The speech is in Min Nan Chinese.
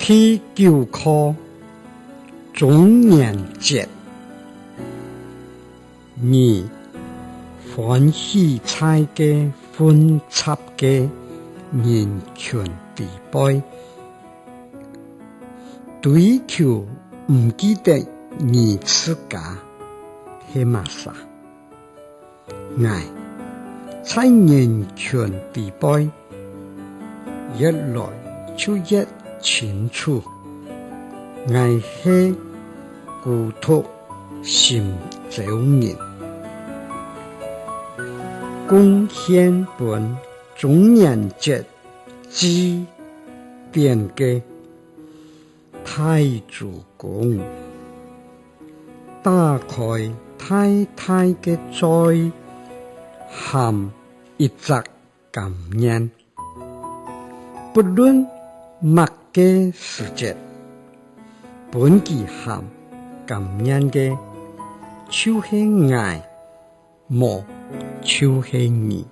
第九課中元節，你歡喜在个混雜个人群底背，追求毋記得你自家係麼啥？𠊎在人群底背，越來就越清楚，𠊎係孤獨行走人，貢獻分中元節祭典个大主公，打開大大个嘴，含一隻甘願，不論麼个時節，分佢含甘願个，就是𠊎，無就是你。